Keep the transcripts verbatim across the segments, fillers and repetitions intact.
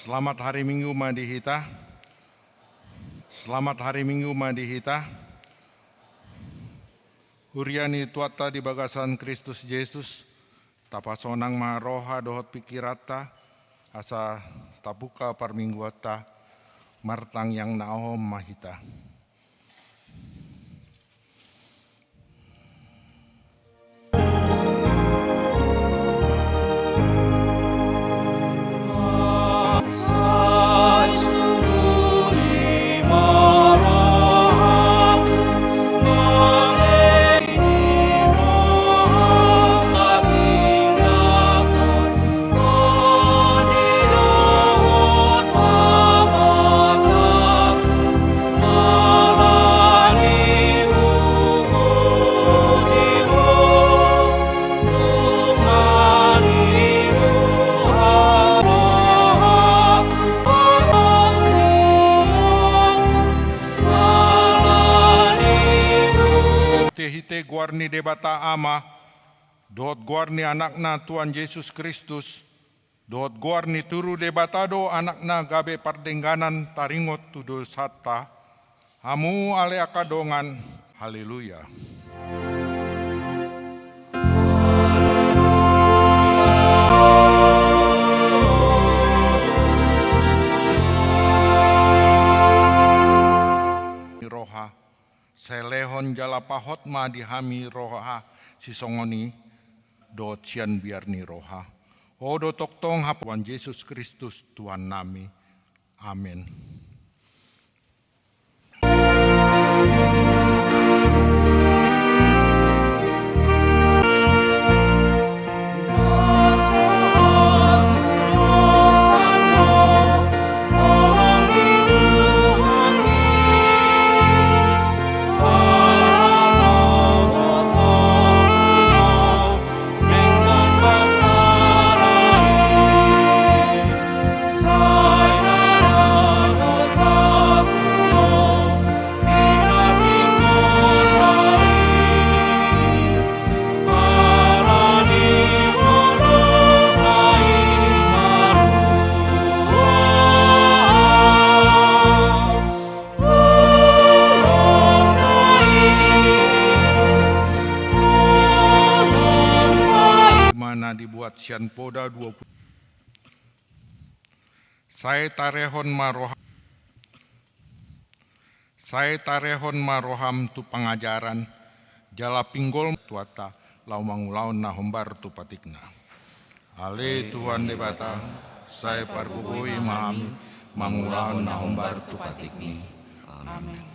Selamat hari Minggu ma di hita. Selamat hari Minggu ma di hita. Huria ni Tuhanta di bagasan Kristus Jesus, tapasonang ma roha dohot pikiranta, asa tabuka parmingguanta. Martangiang na oho ma hita. Hite-hite goar ni Debata Ama, dohot goar ni Anakna Tuhan Jesus Kristus, dohot goar ni Toru Debata do Anakna gabe pardengganan taringot tu dosanta, hamu ale angka dongan. Haleluya. Roha, sai lehon jala pahot ma di hami roha sisongon i dohot sian biar ni roha. O do tongtong haposan Jesus Kristus Tuhannami. Amen. Mana dibuat sian Poda dua puluh. Sai tarehon ma roha, sai tarehon ma roham tu pangajaran, jala pinggol Tuhanta, laho mangulahon na hombar tu patikna. Ale Tuhan Debata, sai pargogoi ma hami mangulahon na hombar tu patikmi. Amen.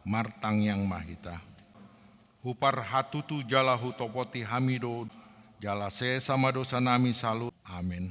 Martangiang ma hita. Huparhatutu jala hutopoti hami do, jala sesa ma dosanami saluhut. Amen.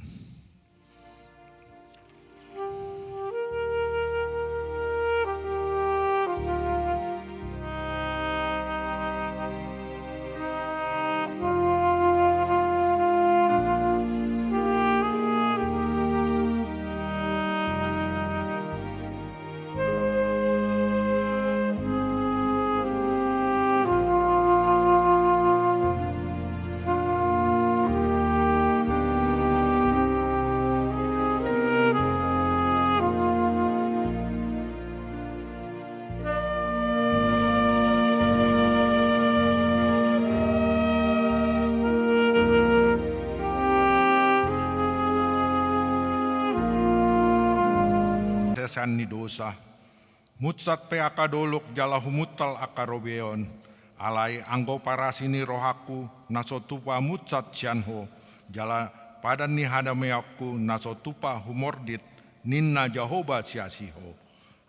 Sesean ni dosa. Munsat pe angka dolok jala humuntal angka robeon, alai anggo parasi ni rohangku na so tupa munsat sian Ho, jala padan ni hadameonku na so tupa humordit, ninna Jahowa siasi Ho.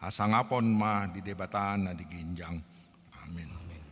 Hasangapon ma di Debata na di ginjang. Amen. Amen.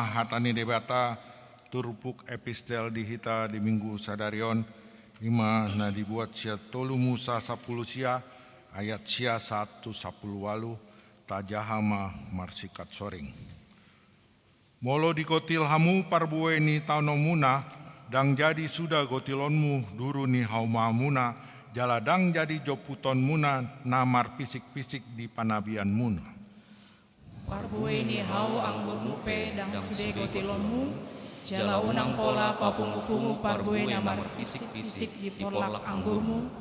Hata ni Debata turpuk epistel di hita di Minggu sadari on, i ma na dibuat sian tolu Musa sampulu sia, ayat sia sahat tu sampulu ualu. Tajaha ma marsingkat soring. Molo digotil hamu parbue ni taononmuna, ndang jadi suda gotilonmu duru ni haumamuna, jala ndang jadi jomputonmuna na marpisik-pisik di panabianmuna. Parbue ni hau anggurmu pe ndang sude gotilonmu, jala unang pola papungu-pungu parbue na marpisik-pisik di porlak anggurmu,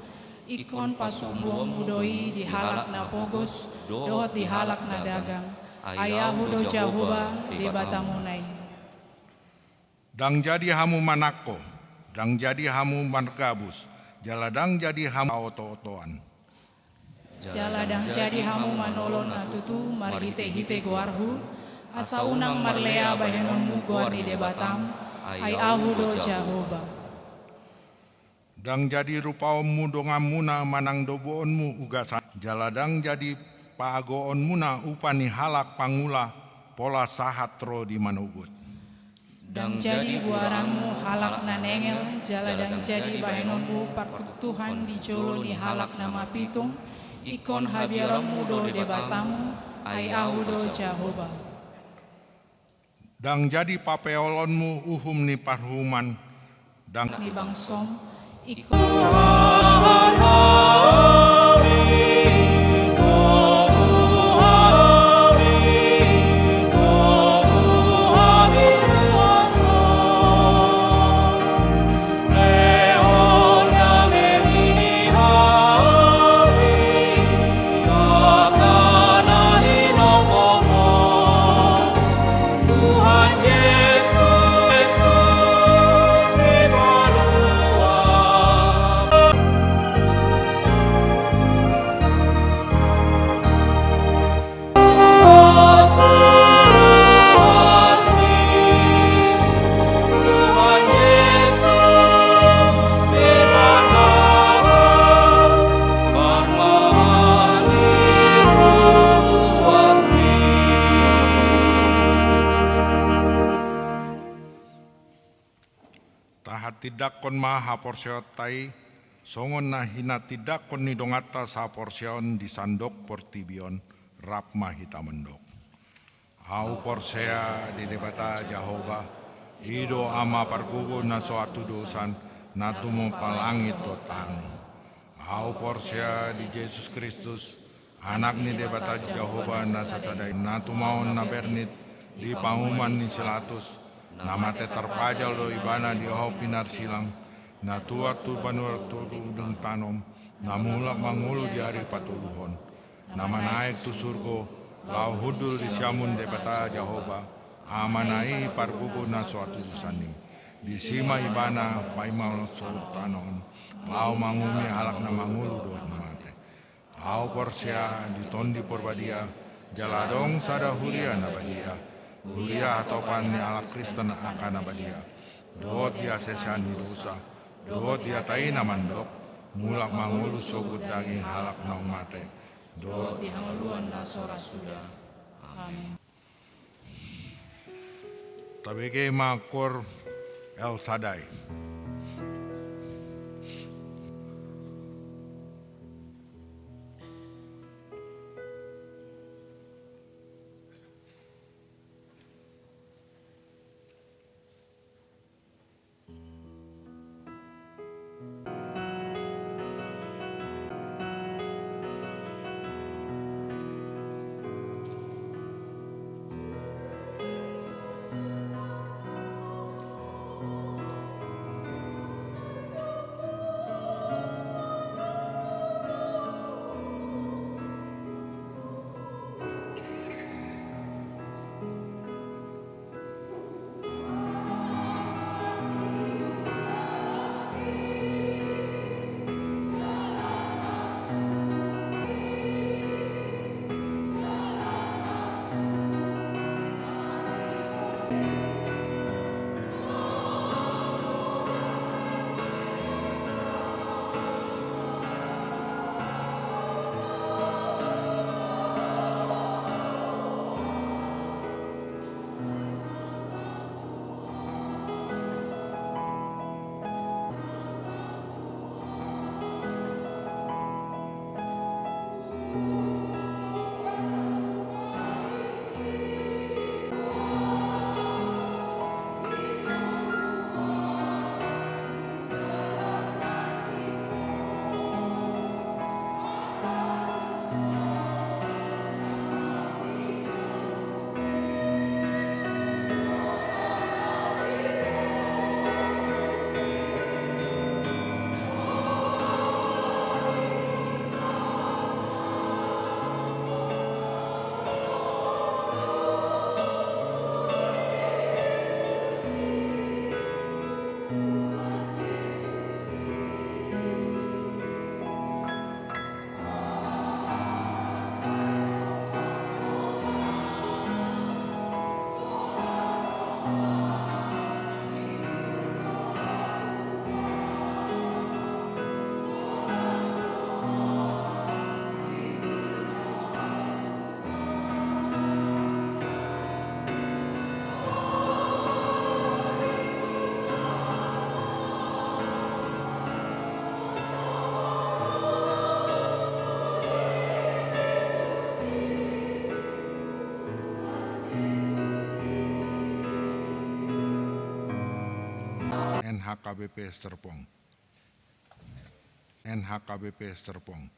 ingkon pasumbuonmu do i di halak na pogos dohot di halak na dagang. Ai Ahu do Jahowa, Debatamuna i. Ndang jadi hamu manangko, ndang jadi hamu margabus, jala ndang jadi hamu oto-otoan. Jala ndang jadi hamu manolon na tutu marhite-hite goarhu, asa unang marlea bahenonmu goar ni Debatam, ai Ahu do Jahowa. Ndang jadi rupaonmu donganmuna manang doboonmu ugasan, jala ndang jadi paagoonmuna upa ni halak pangula pola sahat ro di manogot. Ndang jadi buaranmu halak na nengel, jala ndang jadi bahenonmu partuktuhan di jolo ni halak na mapitung, ingkon habiaranmu do Debatamu, ai Ahu do Jahowa. Ndang jadi papeolonmu uhum ni paruhuman, ndang ni bangsom, ingkon Tahatindangkon ma haporseaonta i, songon na hinatindangkon ni donganta sahaporseaon di sandok portibi on, rap ma hita mandok. Ahu porsea di Debata Jahowa, i do Ama pargogo na so atudosan, na tumompa langit dohot tano. Ahu porsea di Jesus Kristus, Anak ni Debata Jahowa na sasada i, na tumaon na bernit di panguhuman ni si Latus, na mate tarpajal do Ibana di hau pinarsilang, na tuat tu banua toru dung tanom, na mulak mangolu di ari patoluhon, na manaek tu surgo, laho hundul di siamun Debata Jahowa, Amana i pargogo na so atudosan i. Disi ma Ibana paima so tano on, laho manguhumi halak na mangolu dohot na mate. Ahu porsea di Tondi Porbadia, jala adong sada huria na badia, huria hatopan ni halak Kristen angka na badia, dohot di hasesean ni dosa, dohot di hata i na mandok, mulak mangolu sogot daging halak naung mate, dohot di hangoluan na so ra suda. Amin. Tabege ma koor El Sadai. H K B P Serpong. N H K B P Serpong.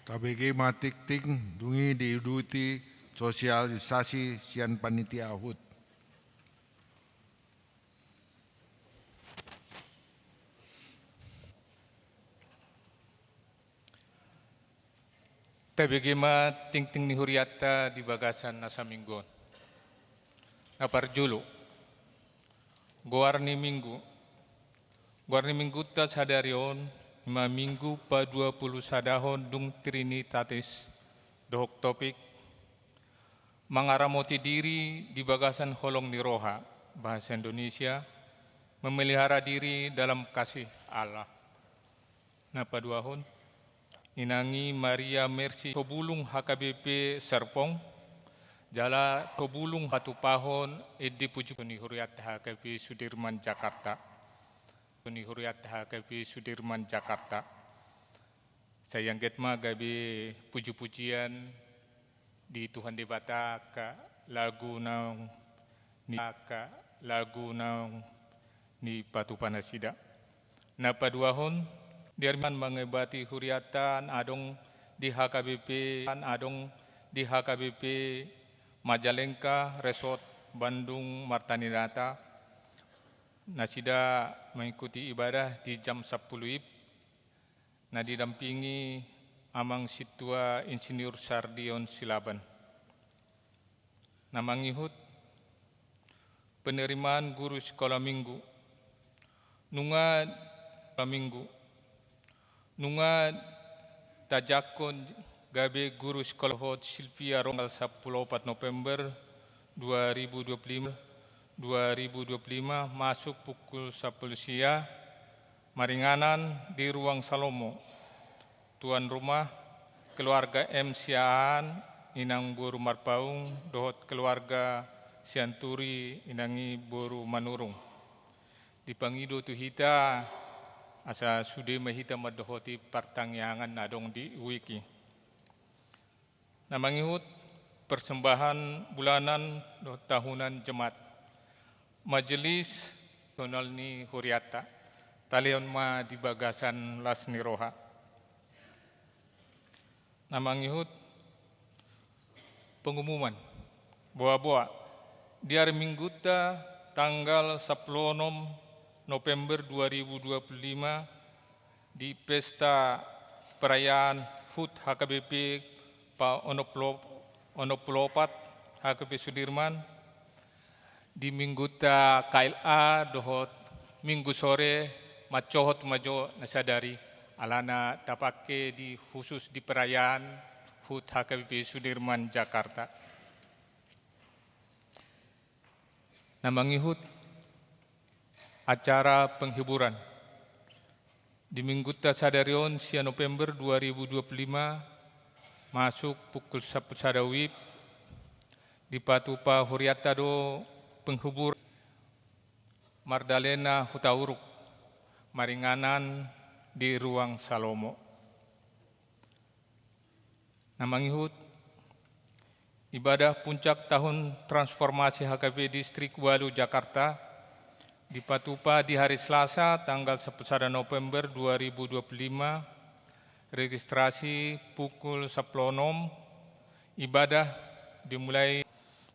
Tabege ma tingting, dung i diuduti sosialisasi sian panitia HUT. Tabege ma tingting ni hurianta di bagasan na saminggu on. Na parjolo, goar ni minggu. Goar ni minggunta sadari on, ima minggu paduapulusadahon dung Trinitatis, dohot topik, mangaramoti diri di bagasan holong ni roha, bahasa Indonesia, memelihara diri dalam kasih Allah. Na paduahon, inang i Maria Mercy Tobulung H K B P Serpong, jala Tobulung patupahon ende puji ni hurianta H K B P Sudirman Jakarta. Ni hurianta H K B P Sudirman Jakarta. Sai anggiat ma gabe puji-pujian di Tuhan Debata angka lagu naung ni, angka lagu naung nipatupa nasida. Na paduahon, di ari minggu on mangebati hurianta na adong di H K B P, na adong di H K B P Majalengka Resort Bandung Marta Dinata. Nasida mengikuti ibadah di jam sampulu WIB, na didampingi Amang Sintua Insinyur Sardion Silaban. Na mangihut, penerimaan guru sikola minggu. Nunga minggu. Nunga tajangkon gabe guru sikola hot Silvia Ronggal sampulu opat November dua ribu dua puluh lima, dua ribu dua puluh lima masuk pukul sampulu sia, maringanan di ruang Salomo. Tuan rumah, keluarga M Siahaan, inang boru Marpaung, dohot keluarga Sianturi, inang i boru Manurung. Dipangido tu hita, asa sude ma hita mandohoti partangiangan na adong di wiki. Na mangihut, persembahan bulanan dohot tahunan jemaat. Majelis nasional ni hurianta. Talehon ma di bagasan las ni roha. Na mangihut, pengumuman. Boa-boa. Di ari minggunta tanggal sampulu onom November dua ribu dua puluh lima, di pesta perayaan hut H K B P pa onom pulu, onom pulu opat H K B P Sudirman, di minggunta K L A dohot minggu sore mancohot ma jo na sadari, alana tapake di khusus di perayaan hut H K B P Sudirman Jakarta. Na mangihut, acara penghiburan. Di minggunta sadari on sia November dua ribu dua puluh lima, masuk pukul sampulu sada WIB, dipatupa hurianta do penghibur mardalena Hutauruk, maringanan di ruang Salomo. Na mangihut, ibadah puncak tahun transformasi H K B P Distrik Walu Jakarta dipatupa di hari Selasa tanggal sampulu sada November dua ribu dua puluh lima, registrasi pukul sampulu onom, ibadah dimulai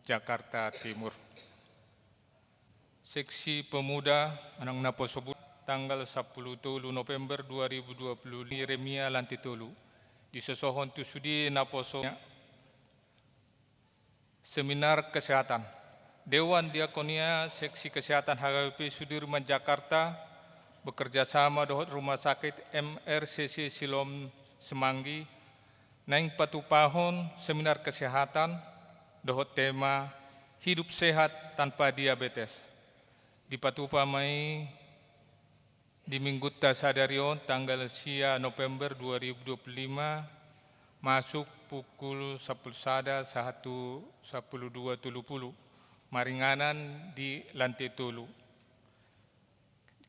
Jakarta Timur. Seksi Pemuda, manang Naposobulung, tanggal sampulu tolu November dua ribu dua puluh lima, Yeremia lantai tolu. Disosohon tu sude naposo, seminar kesehatan. Dewan Diakonia Seksi Kesehatan H K B P Sudirman Jakarta bekerja sama dohot Rumah Sakit M R C C Siloam Semanggi naeng patupahon seminar kesehatan dohot tema Hidup Sehat Tanpa Diabetes. Dipatupa ma i di minggunta sadari on tanggal sia November dua ribu dua puluh lima, masuk pukul sampulu sada sahat tu sampulu dua tolu pulu, maringanan di lantai tolu.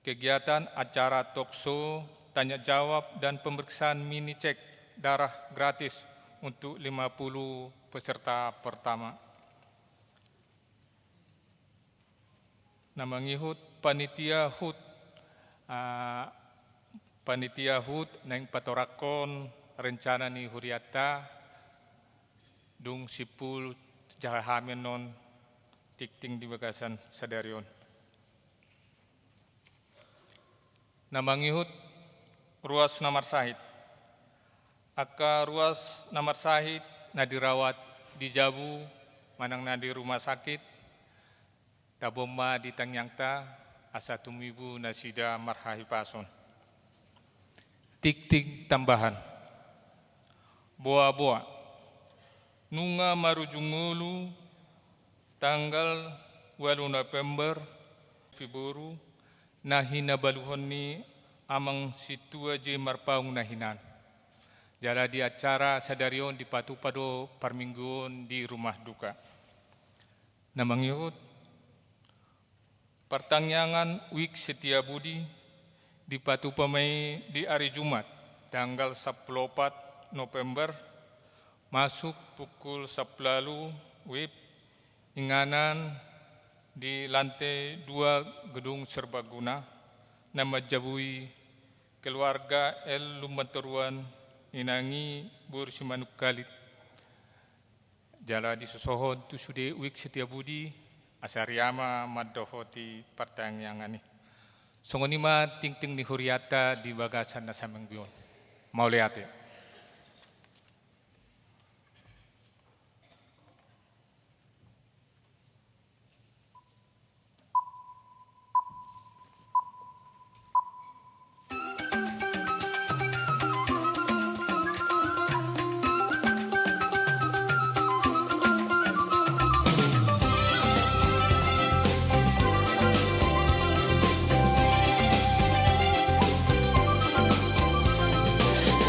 Kegiatan acara talk show, tanya jawab, dan pemeriksaan mini cek darah gratis untuk lima puluh peserta pertama. Na mangihut, panitia hut, ah, panitia hut naeng patorangkon rencana ni hurianta, dung simpul jaha hami annon tingting di bagasan sadari on. Na mangihut, ruas na marsahit. Angka ruas na marsahit na dirawat di jabu manang na di rumah sakit, taboan ma di tangiangta asa tumibu nasida marhahipason. Tingting tambahan. Boa-boa. Nunga marujung ngolu tanggal ualu November, boru na hinabaluhon ni Amang Sintua J. Marpaung na hinan. Jala di acara sadari on dipatupa do parmingguon di rumah duka. Na mangihut, partangiangan Wijk Setiabudi dipatupa ma i di ari Jumat, tanggal sampulu opat November, masuk pukul sampulu ualu W I B, inganan di lantai dua Gedung Serbaguna, na manjabui keluarga L. Lumbantoruan, inang i boru Simanungkalit. Jala disosohon tu sude Wijk Setiabudi, asa riama mandohoti partangiangan i. Songon i ma tingting ni hurianta di bagasan na saminggu on. Mauliate.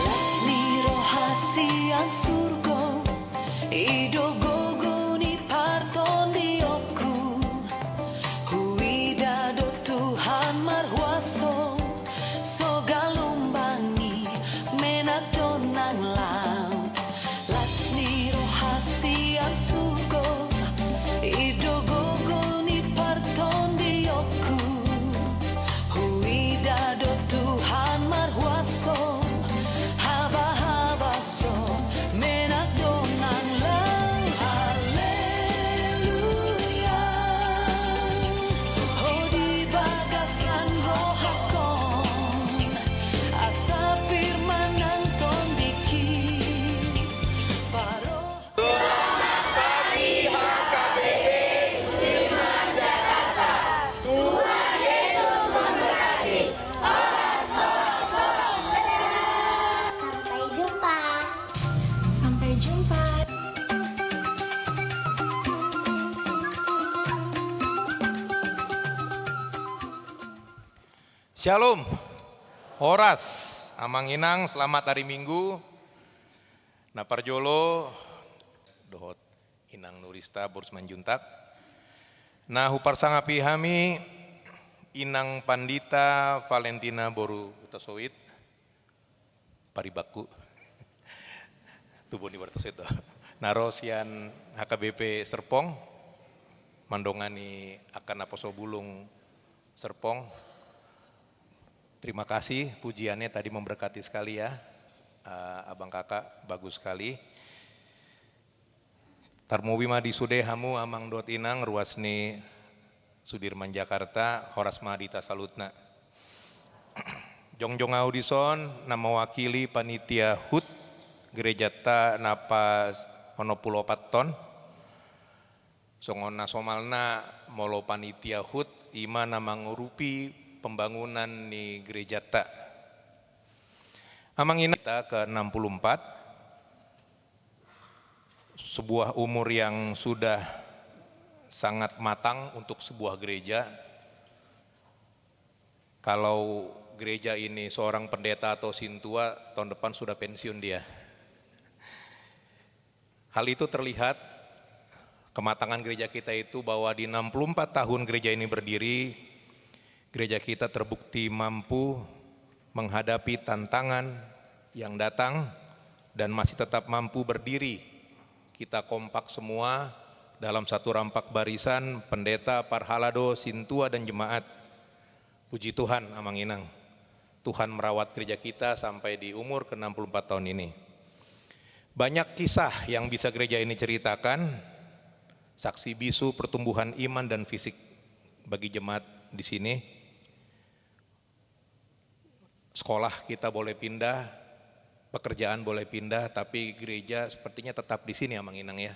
Las ni roha sian surgo, i do gogo ni partondionku. Huida do Tuhan marhuaso, so galumbang i menak do nang laut. Las ni roha sian surgo, i do gogo ni partondionku. Huida do Tuhan marhuaso, habahaba so menak do nang laut. Haleluya. Ho di bagasan rohangkon, asa pir ma nang tondingki. Paro Selamat pagi, H K B P Sudirman, Jakarta. Tuhan Yesus memberkati. Horas, horas, horas. Sampai jumpa. Sampai jumpa. Shalom. Horas, Amang Inang, selamat hari Minggu. Na parjolo, dohot Inang Nurista boru Simanjuntak. Na huparsangapi hami Inang Pandita Valentina boru Hutasoit, paribakku. Tubu ni Bartos itu. Na ro sian H K B P Serpong, mandongani angka naposo bulung Serpong. Terima kasih, pujiannya tadi memberkati sekali ya, eh, abang kakak, bagus sekali. Tarlumobi ma di sude hamu amang dohot inang ruas ni Sudirman Jakarta, horas ma di hita saluhutna. Jongjong ahu dison na mewakili panitia hut gerejanta na pas onom pulu opat ton. Songon na somalna molo panitia hut ima na mangurupi pembangunan ni gerejanta. Amang inang, kita ke enam puluh empat, sebuah umur yang sudah sangat matang untuk sebuah gereja. Kalau gereja ini seorang pendeta atau sintua, tahun depan sudah pensiun dia. Hal itu terlihat kematangan gereja kita itu, bahwa di enam puluh empat tahun gereja ini berdiri, gereja kita terbukti mampu menghadapi tantangan yang datang dan masih tetap mampu berdiri. Kita kompak semua dalam satu rampak barisan, pendeta, parhalado, sintua, dan jemaat. Puji Tuhan, Amang Inang. Tuhan merawat gereja kita sampai di umur ke enam puluh empat tahun ini. Banyak kisah yang bisa gereja ini ceritakan, saksi bisu pertumbuhan iman dan fisik bagi jemaat di sini. Sekolah kita boleh pindah, pekerjaan boleh pindah, tapi gereja sepertinya tetap di sini, Amang Inang, ya.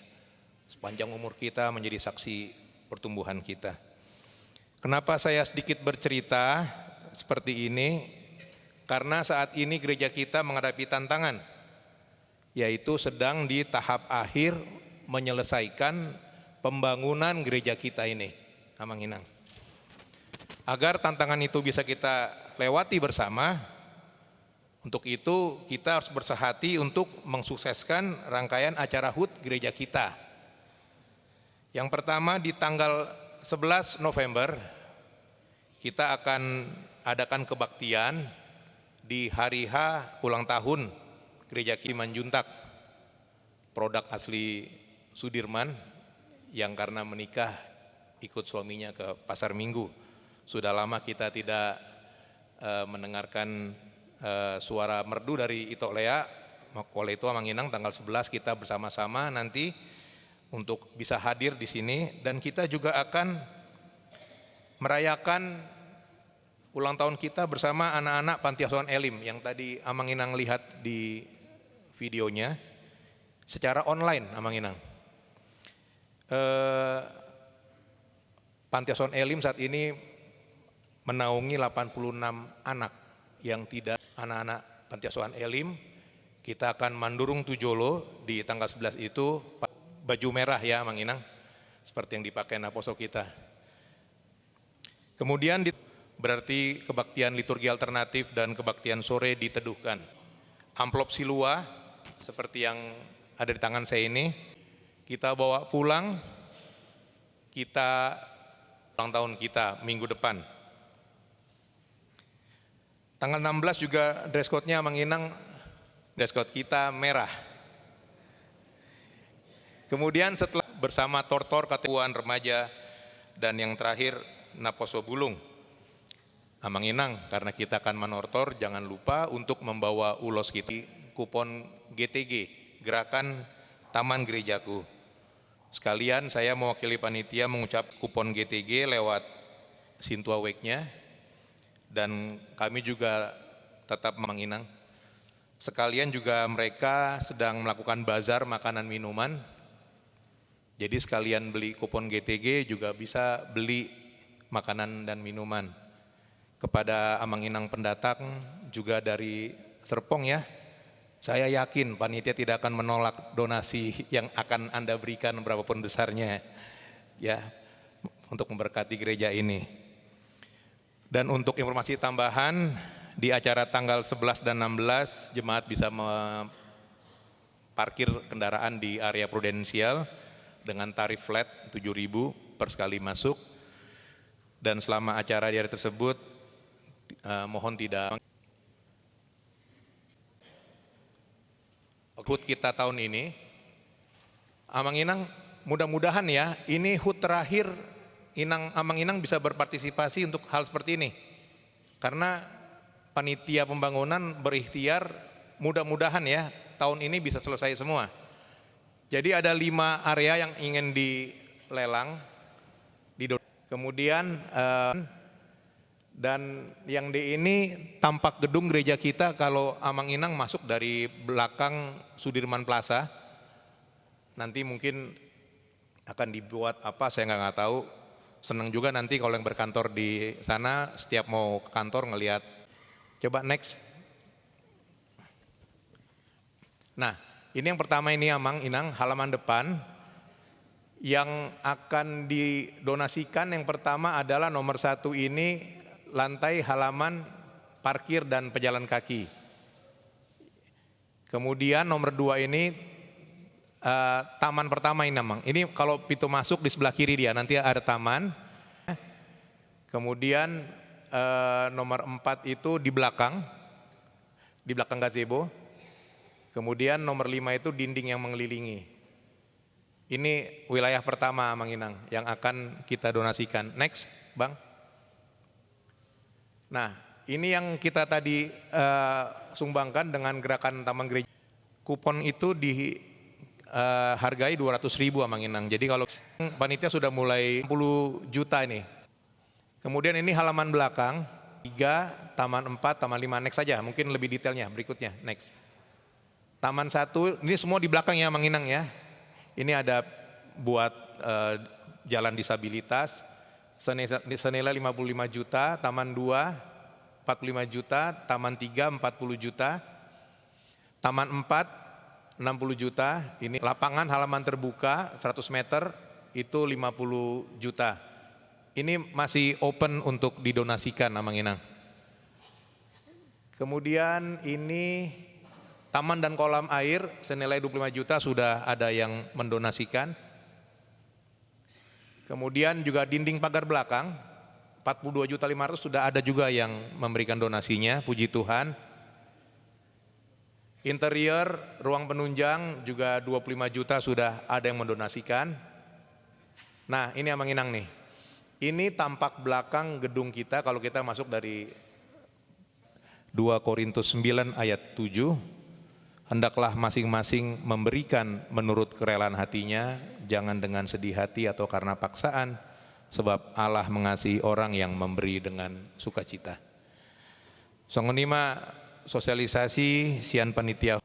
Sepanjang umur kita menjadi saksi pertumbuhan kita. Kenapa saya sedikit bercerita seperti ini? Karena saat ini gereja kita menghadapi tantangan, yaitu sedang di tahap akhir menyelesaikan pembangunan gereja kita ini, Amang Inang. Agar tantangan itu bisa kita lewati bersama, untuk itu kita harus bersehati untuk mensukseskan rangkaian acara hut gereja kita. Yang pertama, di tanggal sebelas November, kita akan adakan kebaktian di hari H ulang tahun Gereja Ki-, Manjuntak, produk asli Sudirman, yang karena menikah ikut suaminya ke Pasar Minggu. Sudah lama kita tidak, eh, mendengarkan, eh, suara merdu dari Ito Lea. Mak-, oleh itu, Amang Inang, tanggal sebelas kita bersama-sama nanti untuk bisa hadir di sini, dan kita juga akan merayakan ulang tahun kita bersama anak-anak Panti Asuhan Elim yang tadi Amang Inang lihat di videonya secara online, Amang Inang. Eh, Panti Asuhan Elim saat ini menaungi delapan puluh enam anak yang tidak, anak-anak Panti Asuhan Elim. Kita akan mandurung tu jolo di tanggal sebelas itu, pa-, baju merah ya, Amang Inang, seperti yang dipakai naposo kita. Kemudian di-, berarti kebaktian liturgi alternatif dan kebaktian sore diteduhkan. Amplop silua seperti yang ada di tangan saya ini, kita bawa pulang, kita ulang tahun kita minggu depan. Tanggal enam belas juga dress code-nya, Amang Inang, dress code kita merah. Kemudian setelah bersama Tortor, Kateguan Remaja, dan yang terakhir Naposo Bulung. Amang Inang, karena kita akan manortor, jangan lupa untuk membawa ulos kita, kupon G T G, Gerakan Taman Gerejaku. Sekalian saya mewakili panitia mengucap kupon G T G lewat Sintua Wake-nya, dan kami juga tetap, Amang Inang. Sekalian juga mereka sedang melakukan bazar makanan minuman. Jadi sekalian beli kupon G T G juga bisa beli makanan dan minuman. Kepada Amang Inang pendatang juga dari Serpong ya. Saya yakin panitia tidak akan menolak donasi yang akan Anda berikan berapapun besarnya ya, untuk memberkati gereja ini. Dan untuk informasi tambahan, di acara tanggal sebelas dan enam belas, jemaat bisa me-, parkir kendaraan di area Prudensial dengan tarif flat tujuh ribu per sekali masuk. Dan selama acara di hari tersebut, eh, mohon tidak. Hut kita tahun ini, Amang Inang, mudah-mudahan ya, ini hut terakhir Inang, Amang Inang bisa berpartisipasi untuk hal seperti ini. Karena panitia pembangunan berikhtiar, mudah-mudahan ya, tahun ini bisa selesai semua. Jadi ada lima area yang ingin dilelang, di do-, kemudian, eh, dan yang di ini tampak gedung gereja kita kalau Amang Inang masuk dari belakang Sudirman Plaza. Nanti mungkin akan dibuat apa, saya nggak, nggak tahu. Senang juga nanti kalau yang berkantor di sana, setiap mau ke kantor ngelihat. Coba next. Nah, ini yang pertama ini, Amang Inang, halaman depan. Yang akan didonasikan yang pertama adalah nomor satu ini, lantai halaman parkir dan pejalan kaki. Kemudian nomor dua ini, eh, taman pertama ini, Amang. Ini kalau pintu masuk di sebelah kiri dia, nanti ada taman. Kemudian, eh, nomor empat itu di belakang, di belakang gazebo. Kemudian nomor lima itu dinding yang mengelilingi. Ini wilayah pertama, Amang Inang, yang akan kita donasikan. Next, Bang. Nah, ini yang kita tadi, eh, sumbangkan dengan gerakan Taman Gereja. Kupon itu di eh, hargai dua ratus ribu, Amang Inang. Jadi kalau panitia sudah mulai enam puluh juta ini. Kemudian ini halaman belakang, tiga, taman empat, taman lima. Next saja, mungkin lebih detailnya berikutnya. Next. Taman satu, ini semua di belakang ya, Amang Inang ya. Ini ada buat eh, jalan disabilitas, sene- senilai lima puluh lima juta, taman dua, empat puluh lima juta, taman tiga, empat puluh juta, taman empat, enam puluh juta, ini lapangan halaman terbuka seratus meter, itu lima puluh juta. Ini masih open untuk didonasikan, Amang Inang. Kemudian ini taman dan kolam air senilai dua puluh lima juta sudah ada yang mendonasikan. Kemudian juga dinding pagar belakang, empat puluh dua juta lima ratus sudah ada juga yang memberikan donasinya, puji Tuhan. Interior, ruang penunjang juga dua puluh lima juta sudah ada yang mendonasikan. Nah, ini Amang Inang nih. Ini tampak belakang gedung kita kalau kita masuk dari dua Korintus sembilan ayat tujuh, "Hendaklah masing-masing memberikan menurut kerelaan hatinya, jangan dengan sedih hati atau karena paksaan, sebab Allah mengasihi orang yang memberi dengan sukacita." Songon i ma sosialisasi sian panitia.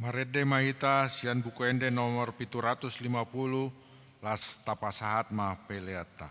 Marende ma hita sian Buku Ende nomor pitu ratus lima puluh, laos tapasahat ma peleanta.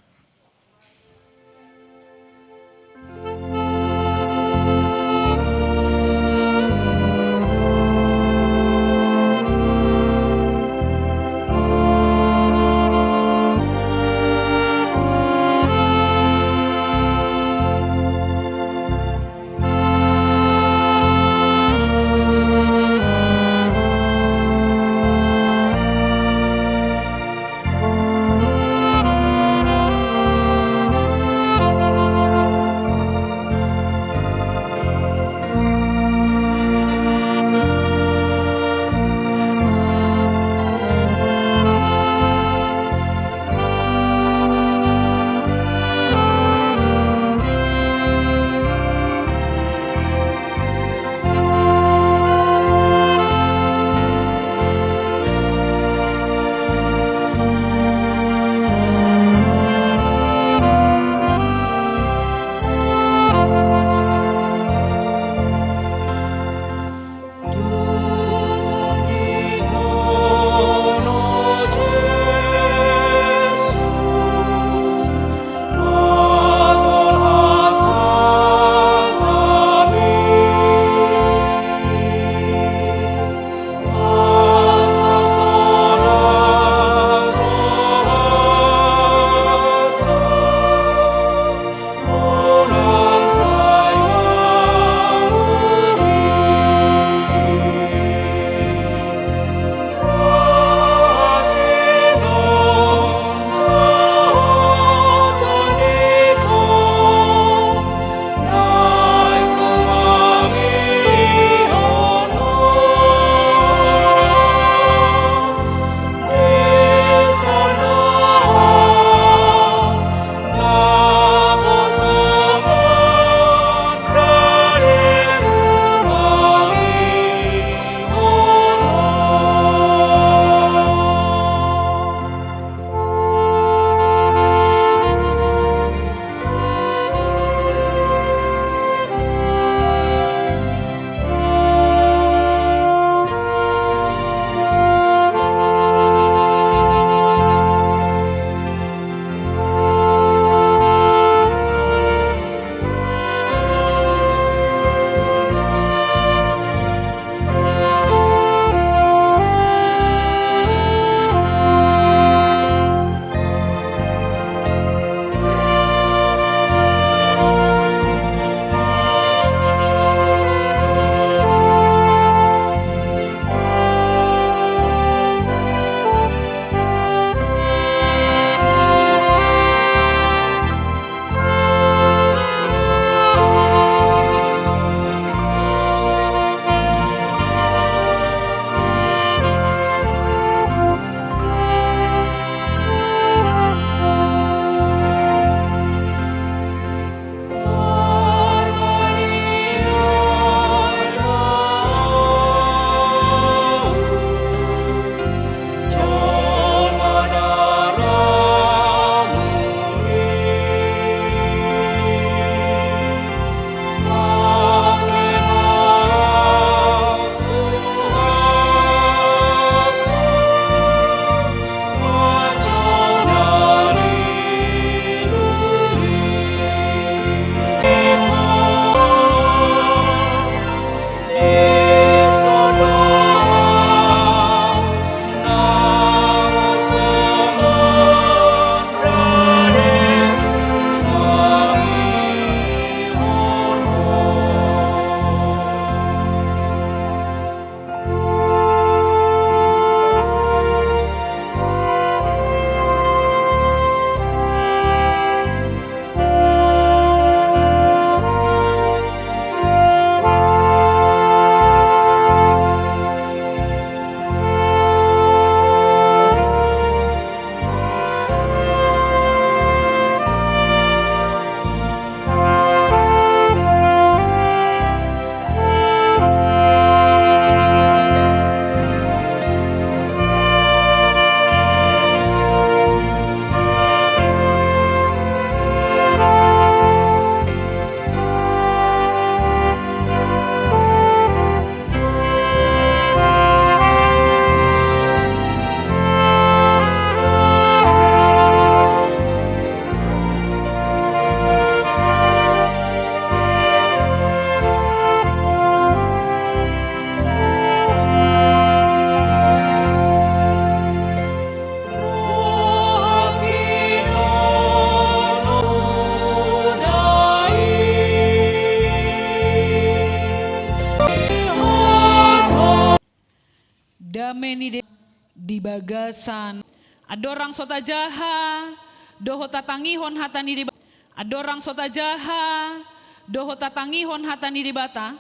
Dame ni Debata di bagasan. Andorang so tajaha dohot tatangihon hata ni Debata. Andorang so tajaha dohot tatangihon hata ni Debata.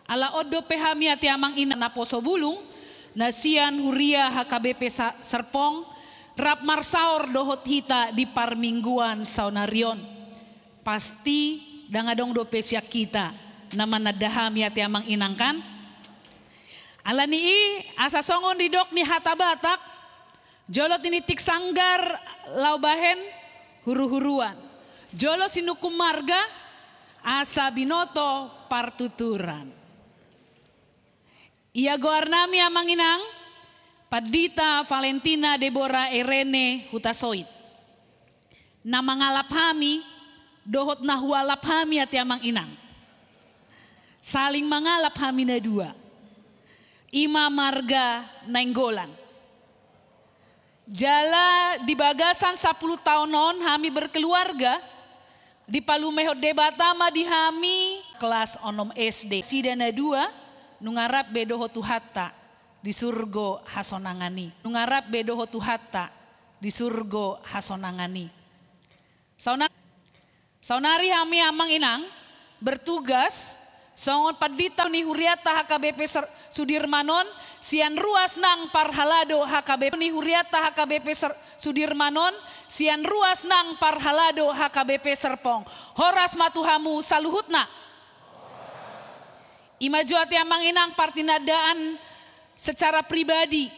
Ala on dope hami ate amang inang naposo bulung na sian huria H K B P Sa-, Serpong, rap marsaor dohot hita di parmingguan saonari on. Pasti ndang adong dope sian hita na mananda hami ate amang inang, kan? Ala ni i, asa songon didok ni hata Batak, jolo tinitik sanggar laho bahen huru-huruan, jolo sinungkun marga asa binoto partuturan. Ia goarnami amang inang, Pandita Valentina Debora Erene Hutasoit. Na mangalap hami dohot na hualap hami ate amang inang. Saling mangalap hami na dua. I ma marga Nainggolan. Jala di bagasan sapuluh taon on hami berkeluarga, dipalumehon Debata ma di hami kelas onom S D. Sida na dua, nunga rap be dohot Tuhanta di surgo hasonangan i. Nunga rap be dohot Tuhanta di surgo hasonangan i. Sauna-, saonari hami amang inang bertugas songon pandita ni hurianta H K B P Ser-, Sudirman on, sian ruas nang parhalado H K B P ni hurianta H K B P Ser-, Sudirman on, sian ruas nang parhalado H K B P Serpong. Horas ma tu hamu saluhutna. I ma jo ate amang inang partinandaan secara pribadi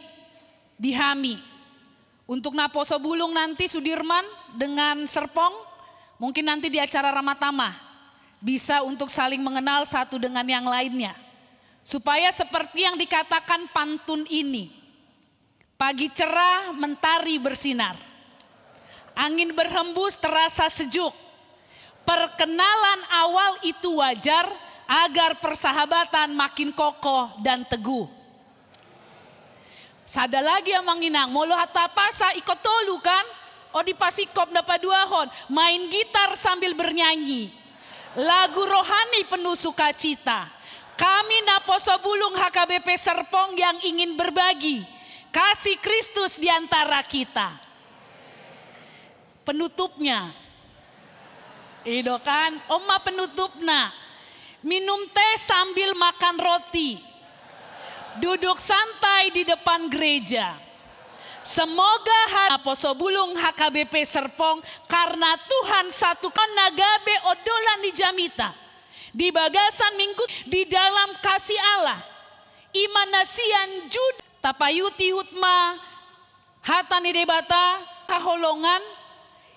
di hami. Untuk naposo bulung nanti Sudirman dengan Serpong, mungkin nanti di acara Ramatama bisa untuk saling mengenal satu dengan yang lainnya. Supaya seperti yang dikatakan pantun ini, pagi cerah, mentari bersinar. Angin berhembus terasa sejuk. Perkenalan awal itu wajar agar persahabatan makin kokoh dan teguh. Sada lagi amang inang, molo hata Pasa ingkon tolu kan? O dipasingkop na paduahon, main gitar sambil bernyanyi. Lagu rohani penuh sukacita. Kami naposo bulung H K B P Serpong yang ingin berbagi kasih Kristus di antara kita. Penutupnya. I do kan, on ma penutupna. Minum teh sambil makan roti. Duduk santai di depan gereja. Semoga ha-, naposo bulung H K B P Serpong, karena Tuhan satu kan na gabe ondolan ni jamita. Di bagasan minggu di dalam kasih Allah. I ma na sian Juda. Tapaihut-ihut ma hata ni Debata, haholongan,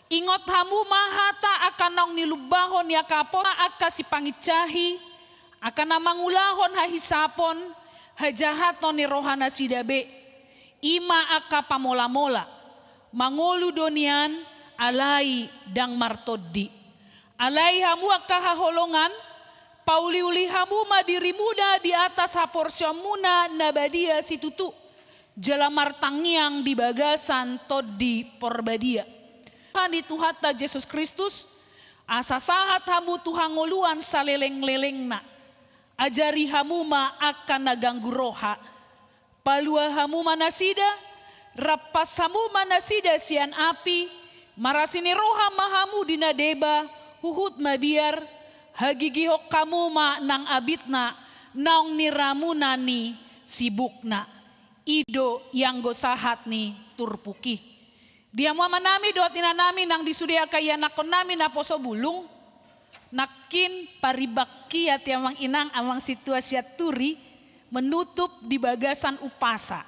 ingot hamu ma hata angka naung nilumbahon ni angka apo-, angka sipangincahi, angka na mangulahon hahisapon, hajahaton ni rohanasida be. I ma angka pamola-mola, mangolu do nian, alai ndang martondi. Alai hamu angka haholongan, pauli-uli hamu ma dirimuna di atas haporseaonmuna na badia situtu. Jala martangiang di bagasan Tondi Porbadia. Roha ni Tuhanta Jesus Kristus, asa sahat hamu tu hangoluan saleleng-lelengna. Ajari hamu ma angka na ganggu roha. Palua hamu ma nasida, rampas hamu ma nasida sian api, marasi ni roha ma hamu di na deba, huhut mabiar, hagigihon hamu ma nang abitna, naung niramuna ni sibukna. I do ianggo sahat ni turpuk i. Di hamu amanami dohot inanami nang di sude angka ianakkonnami naposo bulung, nangkin parimbangki ate amang inang, amang sintua sian Turi, menutup di bagasan umpasa.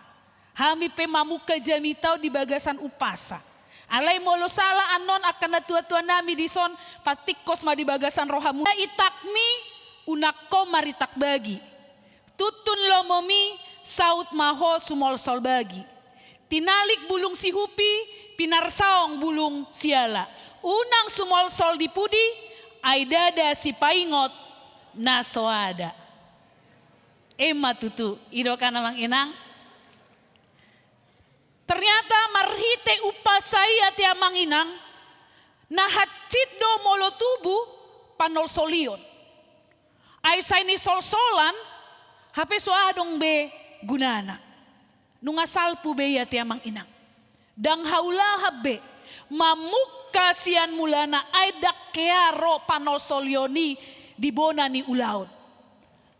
Hami pe mamungka jamita on di bagasan umpasa. Alai molo sala annon angka natuatuanami dison, patingkos ma di bagasan rohamu. Itakmi, unang ho maritak bagi. Tuntun lomomi, saut ma ho sumolsol bagi. Tinalik bulung sihupi, pinarsaong bulung siala. Unang sumolsol di pudi, ai ndada sipaingot na soada. Emma tutu, i do kan amang inang. Ternyata marhite umpasa i ate amang inang, na hansit do molo tubu panolsolion. Ai sai nisolsolan, hape so adong be gunana. Nunga salpu be i ate amang inang. Ndang haulahan be mamungka sian mulana, ai ndang hea ro panolsolion i di bona ni ulaon.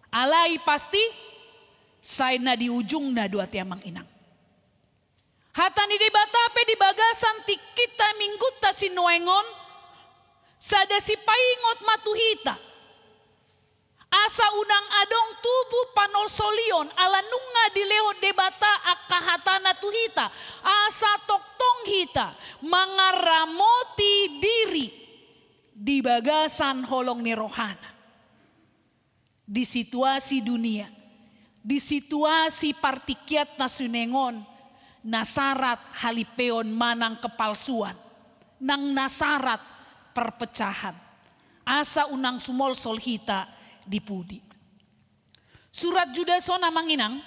Alai pasti sai na di ujungna do ate amang inang. Hata ni Debata pe di bagasan tingkinta minggunta sinuaeng on, sada sipaingot ma tu hita. Asa unang adong tubu panolsolion, ala nunga dilehon Debata angka hatana tu hita, asa tongtong hita mangaramoti diri di bagasan holong ni rohana. Di situasi dunia, di situasi partingkian na sinuaeng on, na sarat halimpeon manang kepalsuan, nang na sarat perpecahan. Asa unang sumolsol hita di pudi. Surat Judas on amang inang,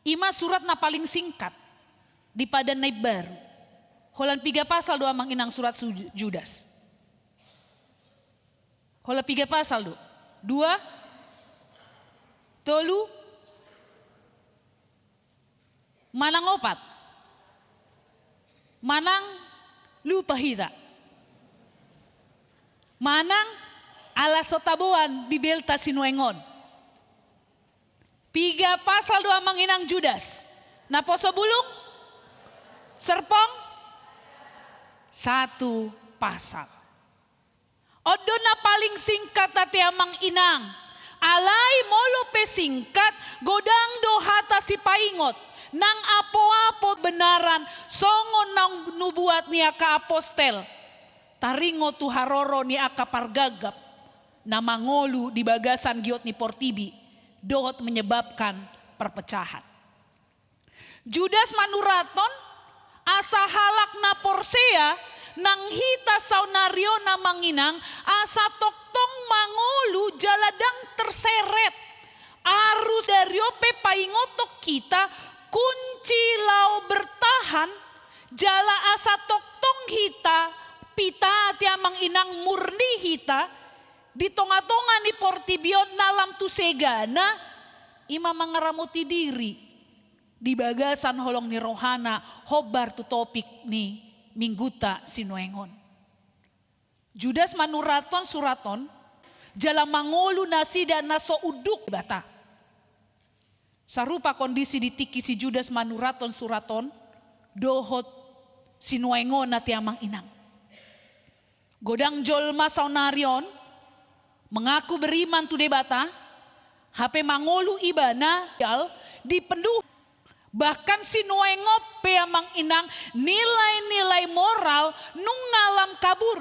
i ma surat na paling singkat di Padan na Imbaru. Holan piga pasal do amang inang surat su-, Judas? Holan piga pasal do? Dua? Tolu? Manang opat? Manang lupa hita? Manang ala so taboan Bibelta sinuaeng on? Piga pasal do amang inang Judas? Naposo bulung? Serpong? Satu pasal. On do na paling singkat ate amang inang. Alai molo pe singkat, godang do hata sipaingot, nang apoapo kebenaran songon na nubuat ni angka apostel. Taringot tu haroro ni angka pargagap na mangolu di bagasan giot ni portibi dohot menyebabkan perpecahan. Judas manurathon asa halak na porsea nang hita saonari on amang inang, asa tongtong mangolu jala ndang terseret. Arus dari on pe paingothon hita kunci laho bertahan, jala asa tongtong hita pita ate amang inang murni hita di tongatonga ni portibi on na lam tu segana, i ma mangaramoti diri di bagasan holong ni rohana, hombar tu topik ni minggunta sinuaeng on. Judas manurathon surat on jala mangolu nasida na so unduk Debata. Sarupa kondisi di tingki si Judas manurathon surat on dohot sinuaeng on ate amang inang. Godang jolma saonari on mengaku beriman tu Debata, hape mangolu ibana di pendu-, bahkan sinuaeng on pe amang inang, nilai-nilai moral nunga lam kabur.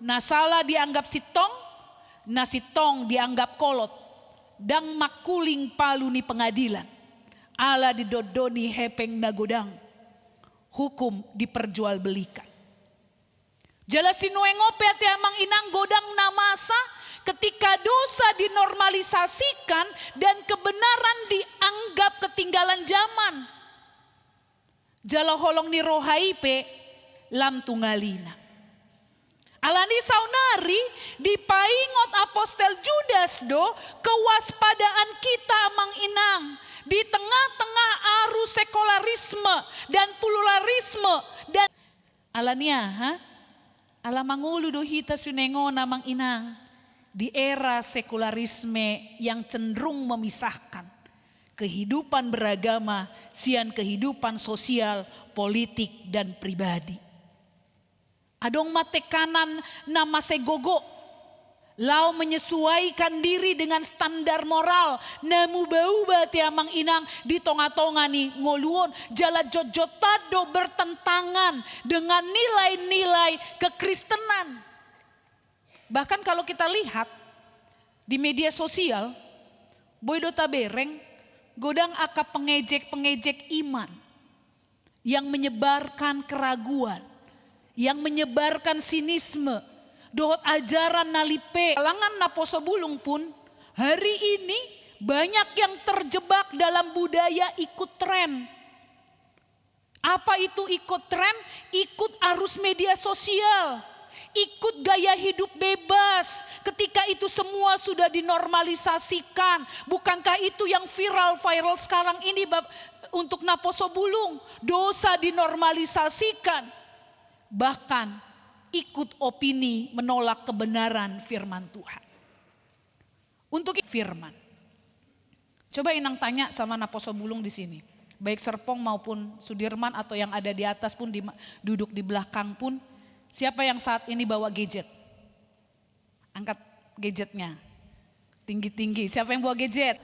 Na sala dianggap sintong, na sintong dianggap kolot. Ndang mangkuling palu ni pengadilan, ala didondoni hepeng na godang. Hukum diperjualbelikan. Jala sinuaeng on pe ate amang inang, godang na masa ketika dosa dinormalisasikan dan kebenaran dianggap ketinggalan zaman. Jala holong ni roha i pe lam tu ngalina. Alani saonari dipaingot apostel Judas do kewaspadaan kita amang inang di tengah-tengah arus sekularisme dan pluralisme dan Alani aha? Ala mangolu do hita sinuaeng on amang inang di era sekularisme yang cenderung memisahkan kehidupan beragama sian kehidupan sosial, politik, dan pribadi. Adong ma tekanan na mansai gogo laho menyesuaikan diri dengan standar moral na muba-uba ate amang inang di tongatonga ni ngolu on, jala jotjotan do bertentangan dengan nilai-nilai kekristenan. Bahkan kalau kita lihat di media sosial, boi do tabereng godang angka pengejek-pengejek iman yang menyebarkan keraguan, yang menyebarkan sinisme, dohot ajaran na limpe. Kalangan naposo bulung pun hari ini banyak yang terjebak dalam budaya ikut tren. Apa itu ikut tren? Ikut arus media sosial. Ikut gaya hidup bebas ketika itu semua sudah dinormalisasikan. Bukankah itu yang viral, viral sekarang ini, Bab, untuk naposo bulung? Dosa dinormalisasikan. Bahkan ikut opini menolak kebenaran firman Tuhan. Untuk firman. Coba inang tanya sama naposo bulung di sini. Baik Serpong maupun Sudirman atau yang ada di atas pun, di, duduk di belakang pun. Siapa yang saat ini bawa gadget? Angkat gadgetnya. Tinggi-tinggi. Siapa yang bawa gadget?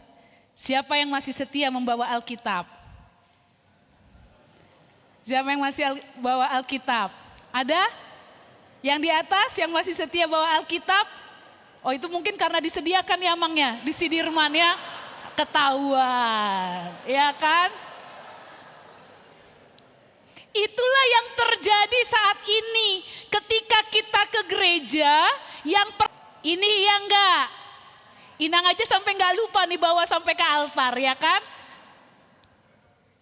Siapa yang masih setia membawa Alkitab? Siapa yang masih al-, bawa Alkitab? Ada? Yang di atas yang masih setia bawa Alkitab? Oh, itu mungkin karena disediakan ya, Amang, ya, di Sudirman, ya. Ketahuan, ya kan? Itulah yang terjadi saat ini. Ketika kita ke gereja, yang per-, ini iya enggak? Inang aja sampai enggak lupa nih bawa sampai ke altar, ya kan?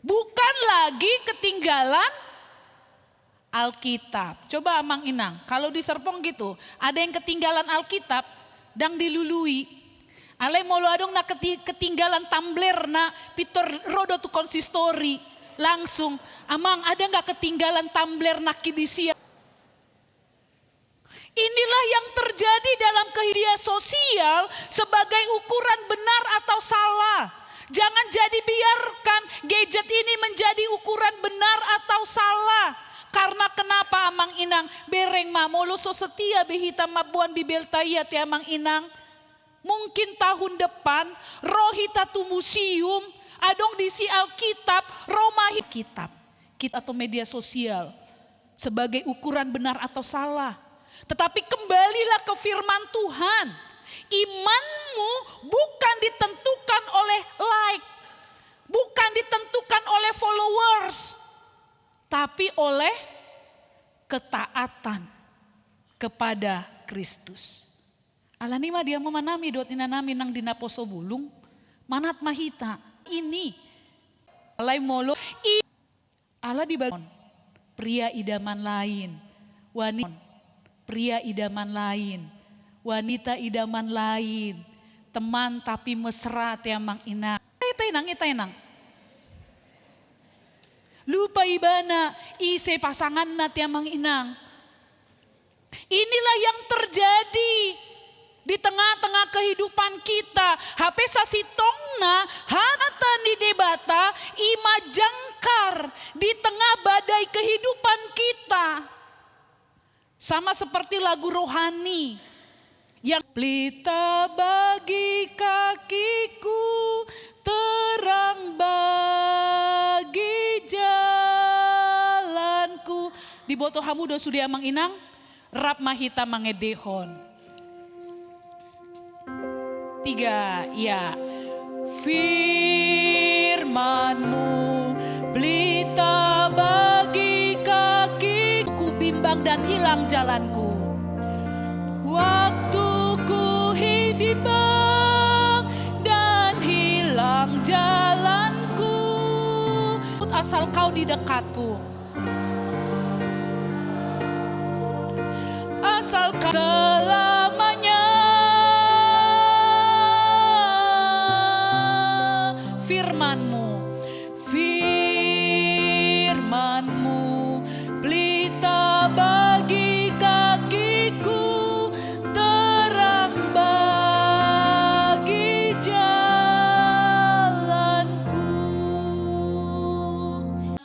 Bukan lagi ketinggalan Alkitab. Coba Amang Inang, kalau di Serpong gitu, ada yang ketinggalan Alkitab, ndang dilului. Alai molo adong na keti-, ketinggalan tumblerna, pintor ro do tu konsistori. Langsung, "Amang, ada nggak ketinggalan tumbler nangkin disi?" Inilah yang terjadi dalam kehidupan sosial sebagai ukuran benar atau salah. Jangan jadi biarkan gadget ini menjadi ukuran benar atau salah. Karena kenapa, Amang Inang? Bereng ma, molo so setia be hita mamboan Bibelta, ia te, Amang Inang, mungkin tahun depan ro hita tu museum, adong disi Alkitab, ro ma hi-, kitab, kit-, atau media sosial sebagai ukuran benar atau salah. Tetapi kembalilah ke firman Tuhan. Imanmu bukan ditentukan oleh like, bukan ditentukan oleh followers, tapi oleh ketaatan kepada Kristus. Alani i ma dia ma nami dohot inanami nang di naposo bulung, manat ma hita. Ini. Alai molo i-, ala di bag-, pria idaman lain, wani-, pria idaman lain, wanita idaman lain, teman tapi mesra, te Amang Inang. Ita Inang, ita Inang. Lupa ibana, ise pasanganna, te Amang Inang. Inilah yang terjadi di tengah-tengah kehidupan kita. Hape sasintongna hata ni Debata i ma jangkar di tengah badai kehidupan kita. Sama seperti lagu rohani yang, pelita bagi kakiku, terang bagi jalanku. Diboto hamu do sude, Amang Inang? Rap ma hita mangendehon. Tiga, ya. Firman-Mu pelita bagi kakiku, bimbang dan hilang jalanku. Waktu ku hi-, bimbang dan hilang jalanku. Asal Kau di dekatku. Asal Kau selamanya. Firman-Mu, firman-Mu, pelita bagi kakiku, terang bagi jalanku.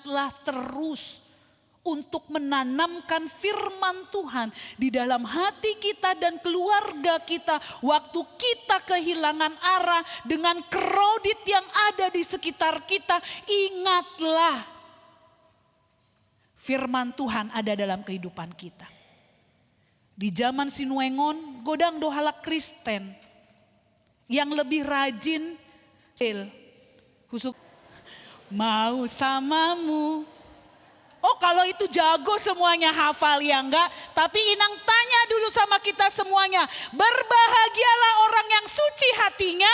Telah terus untuk menanamkan firman Tuhan di dalam hati kita dan keluarga kita. Waktu kita kehilangan arah dengan krodit yang ada di sekitar kita, ingatlah, firman Tuhan ada dalam kehidupan kita. Di zaman sinuaeng on, godang do halak Kristen yang lebih rajin, sel, husuk, mau sama-Mu. Oh, kalau itu jago semuanya hafal, ya enggak? Tapi Inang tanya dulu sama kita semuanya, berbahagialah orang yang suci hatinya.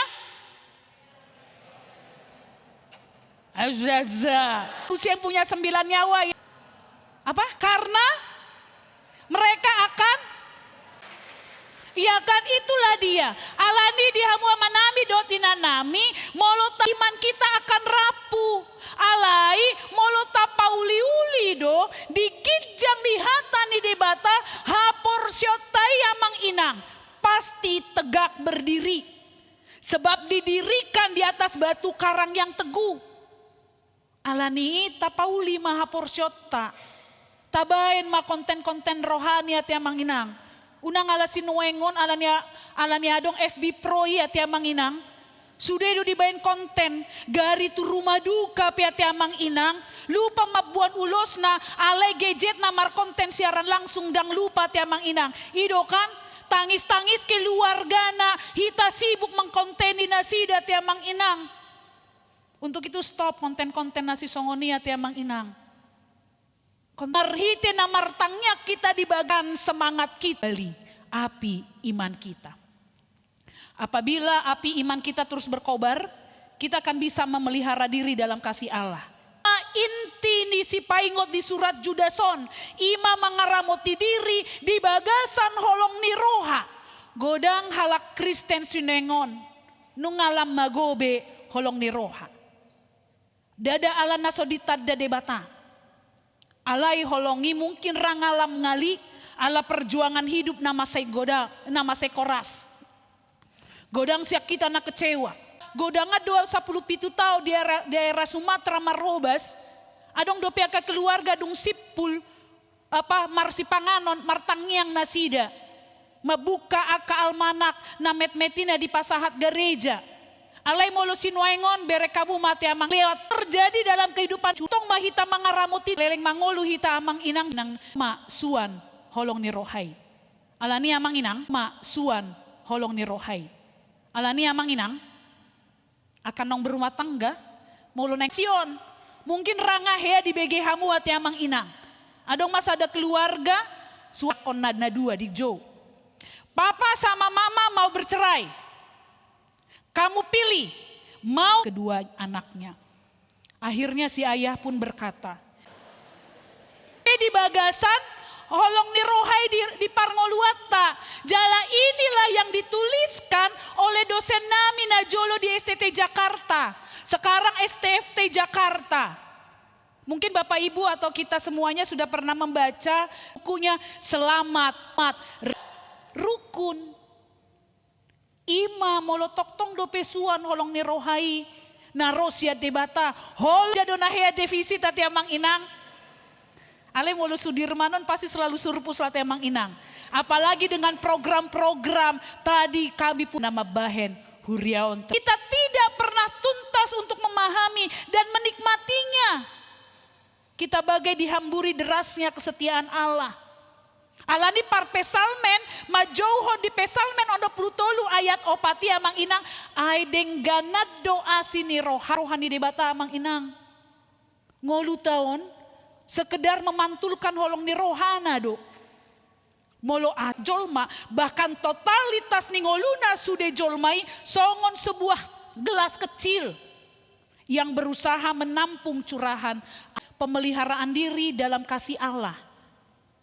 Azaza. Usia yang punya sembilan nyawa, ya. Apa? Karena mereka akan Ia kan itulah dia. Alani di hamu amanami dohot inanami, molo ta-, iman kita akan rapuh. Alai molo tapauli-uli do di ginjang ni hata ni Debata, haporseaonta i amang inang pasti tegak berdiri. Sebab didirikan di atas batu karang yang teguh. Alani i tapauli ma haporseaonta. Tabaen ma konten-konten rohani ate amang inang. Unang ala sinuaengon, alani a-, alani adong F B Pro i ate amang inang. Sude do dibaen konten, gari tu rumah duka pe ate amang inang. Lupa mamboan ulosna, alai gadgetna markonten siaran langsung ndang lupa ate amang inang. I do kan, tangis-tangis keluargana, hita sibuk mengkonteni nasida ate amang inang. Untuk itu stop konten-konten na sisongon i ate amang inang. Kon-, marhite na martangiang hita di bagas, semangat hita, bali api iman hita. Apabila api iman kita terus berkobar, kita akan bisa memelihara diri dalam kasih Allah. Inti ni sipaingot di surat Judas on, i ma mangaramoti diri di bagasan holong ni roha. Godang halak Kristen sinuaengon, nunga lam magobe holong ni roha. Ndada ala na so ditanda Debata. Alai holong i mungkin ra nga lam ngali ala perjuangan hidup na mansai goda-, na mansai koras. Godang sian hita na kecewa. Godangan do au sampulu pitu taon di daerah, daerah Sumatera marhobas. Adong dope angka keluarga dung simpul, apa, marsipanganon, martangiang nasida. Mambuka angka almanak na metmet i na dipasahat gareja. Alai molo sinuaengon, bereng hamu ma ate amang, lewat terjadi dalam kehidupan, tong ma hita mangaramoti, leleng mangolu hita amang inang, nang ma suan holong ni roha i. Alani amang inang, ma suan holong ni roha i. Alani amang inang, akan naung berumah tangga, molo naeng sion, mungkin ra nga hea dibege hamu ate amang inang. Adong ma sada keluarga, suakkon na, na dua dijou. Papa sama mama mau bercerai. Kamu pilih, mau kedua anaknya. Akhirnya si ayah pun berkata, di bagasan holong ni roha i di, di parngoluanta. Jala inilah yang dituliskan oleh dosen nami na jolo di S T T Jakarta, sekarang S T F T Jakarta. Mungkin Bapak Ibu atau kita semuanya sudah pernah membaca bukunya Selamat, Mat, Rukun. I ma molo tongtong dope suan holong ni roha i na ro sian Debata, holong i do na hea defisit ate amang inang. Alai molo Sudirman on pasti selalu surplus ate amang inang. Apalagi dengan program-program tadi kami pun na mambahen huria on. Kita tidak pernah tuntas untuk memahami dan menikmatinya. Kita bagai dihamburi derasnya kesetiaan Allah. Alani parpsalmen manjouhon di Psalmen onom pulu tolu ayat opat i amang inang, ai dengganan do asi ni roha, roha ni Debata amang inang. Ngolu taon sekedar memantulkan holong ni rohana do. Molo a-, jolma, bahkan totalitas ni ngoluna sude jolma i songon sebuah gelas kecil yang berusaha menampung curahan, pemeliharaan diri dalam kasih Allah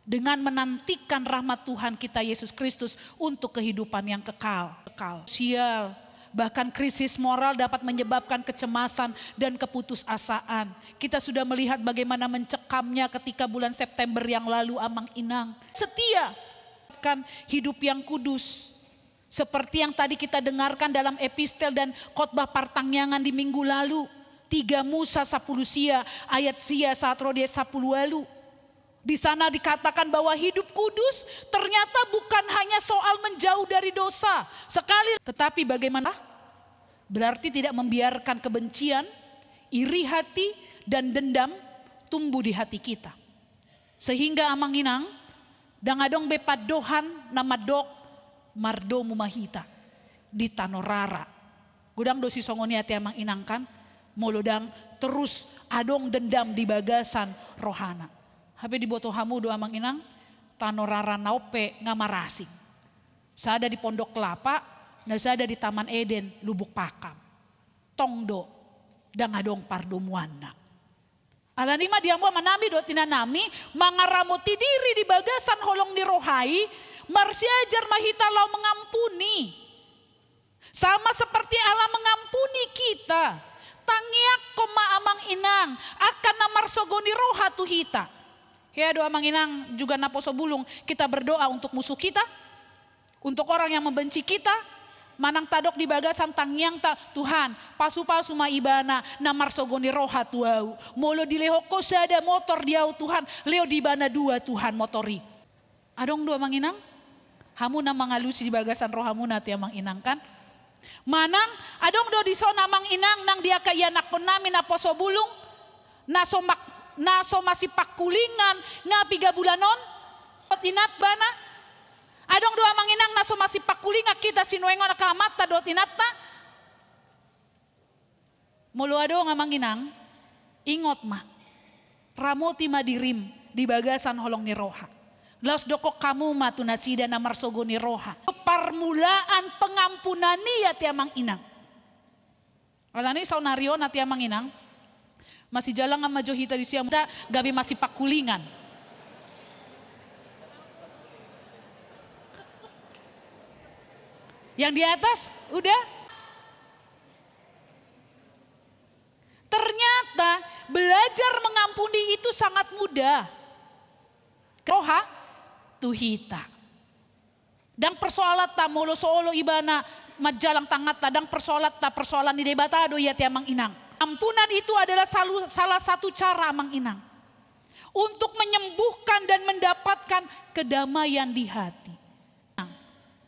dengan menantikan rahmat Tuhan kita Yesus Kristus untuk kehidupan yang kekal. Kekal. Sosial, bahkan krisis moral dapat menyebabkan kecemasan dan keputusasaan. Kita sudah melihat bagaimana mencekamnya ketika bulan September yang lalu, amang inang. Setia, kan hidup yang kudus. Seperti yang tadi kita dengarkan dalam epistel dan khotbah partangiangan di minggu lalu, tiga Musa sampulu sia ayat sia sahat ro di ayat sampulu ualu. Di sana dikatakan bahwa hidup kudus ternyata bukan hanya soal menjauh dari dosa sekali, tetapi bagaimana? Berarti tidak membiarkan kebencian, iri hati, dan dendam tumbuh di hati kita. Sehingga amang inang, ndang adong be pandohan na mandok mardomu ma hita di tano rara. Godang do sisongon i ate amang inang kan, molo ndang terus adong dendam di bagasan rohana. Hape diboto hamu do amang inang, tano rara na on pe nga marasing. Sada di Pondok Kelapa, na sada di Taman Eden, Lubuk Pakam. Tong do, ndang adong pardomuanna. Alani i ma di hamu amanami dohot inanami, mangaramoti diri di bagasan holong ni roha i, Marsiajar ma hita laho mengampuni. Sama seperti Allah mengampuni kita. Tangiangkon ma amang inang, angka na marsogo ni roha tu hita. Hea do amang inang, juga naposo bulung, kita berdoa untuk musuh kita, untuk orang yang membenci kita, manang tadok di bagasan tangiangta, Tuhan, pasupasu ma ibana na marsogo ni roha tu ahu. Molo dilehon Ho sada motor di ahu Tuhan, lehon di ibana dua Tuhan motor i. Adong do amang inang? Hamu na mangalusi di bagasan rohamuna ate amang inang kan? Manang adong do dison amang inang nang di angka ianakkonnami naposo bulung, na so mak-, na so masipangkulingan nga piga bulan on dohot inanta ibana? Adong do amang inang na so masipangkulingan hita sinuaeng on angka amanta dohot inanta? Molo adong amang inang, ingot ma, ramoti ma dirim di bagasan holong ni roha. Laos dokkon hamu ma tu nasida na marsogo ni roha. Parmulaan pengampunan i ate amang inang. Alani saonari on ate amang inang, masijalangan ma jo hita di siamun, gabe masipangkulingan. Yang di atas udah. Ternyata belajar mengampuni itu sangat mudah. Roha tu hita. Ndang persoalanta molo so olo ibana manjalang tanganta, ndang persoalanta, persoalan ni Debata do i ate amang inang. Ampunan itu adalah salu-, salah satu cara amang inang untuk menyembuhkan dan mendapatkan kedamaian di hati.